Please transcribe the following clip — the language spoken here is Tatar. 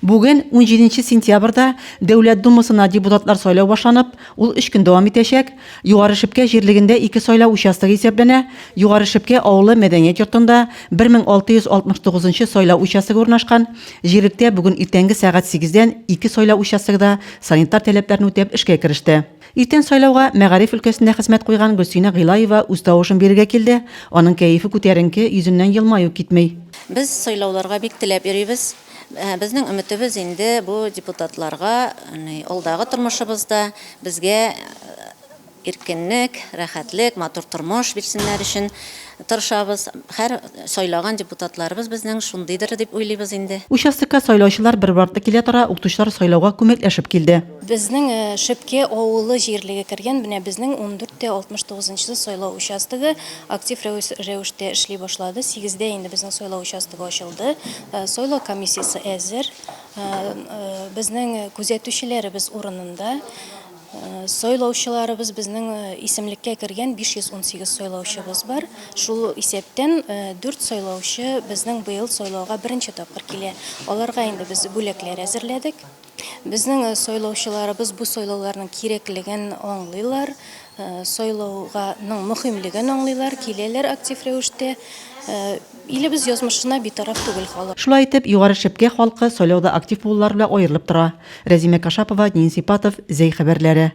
Бүген, унҗиденче сентябрьдә, Дәүләт Думасына депутатлар сайлау башланып, ул өч көн дәвам итәчәк. Югары Шепкә җирлегендә ике сайлау участогы исәпләнә. Югары Шепкә авылы мәдәният йортында 1669 нчы сайлау участогы урнашкан. Җирлектә бүген иртәнге сәгать сигездән ике сайлау участогы да санитар таләпләрне үтәп эшкә кереште. Иртән сайлауга мәгариф өлкәсендә хезмәт куйган Гөлсинә Гыйлаева үз тавышын бирергә килде. Аның кәефе күтәренке, йөзеннән елмаю китми. Без сайлауларга бик теләп йөрибез. Безнең өметебез инде бу депутатларга, алдагы тормышыбызда безгә иркенлек, рәхәтлек, матур тормыш бирсеннәр өчен тырышабыз. Һәр сайлаган депутатларыбыз безнең шундыйдыр дип уйлыйбыз инде. Участокка сайлаучылар бер-бер артлы килә тора, укытучылар сайлауга күмәкләшеп килде. Безнең Шепке авылы җирлеге кергән менә безнең ундүрт тә 69 нчы сайлау участогы актив рәвештә эшли башлады. Сигездә инде безнең сайлау участогы ачылды. Сайлау комиссиясе әзер. Безнең күзәтүчеләребез урынында. Сайлаучыларыбыз безнең исемлеккә кергән 518 сайлаучыбыз бар. Шул исәптән дүрт сайлаучы безнең быел сайлауга беренче тапкыр килә. Аларга инде без бүләкләр әзерләдек. Безнең сайлаучыларыбыз бу сайлауларның кирәклеген аңлыйлар, сайлауга ның мөхимлеген аңлыйлар, киләләр актив рәвештә. Илебез язмышына битараф түгел халык. Шулай итеп, Югары Шепкә халкы сайлауда актив булулары белән аерылып тора. Рәзимә Кашапова, Денис Ипатов, Зәй хәбәрләре.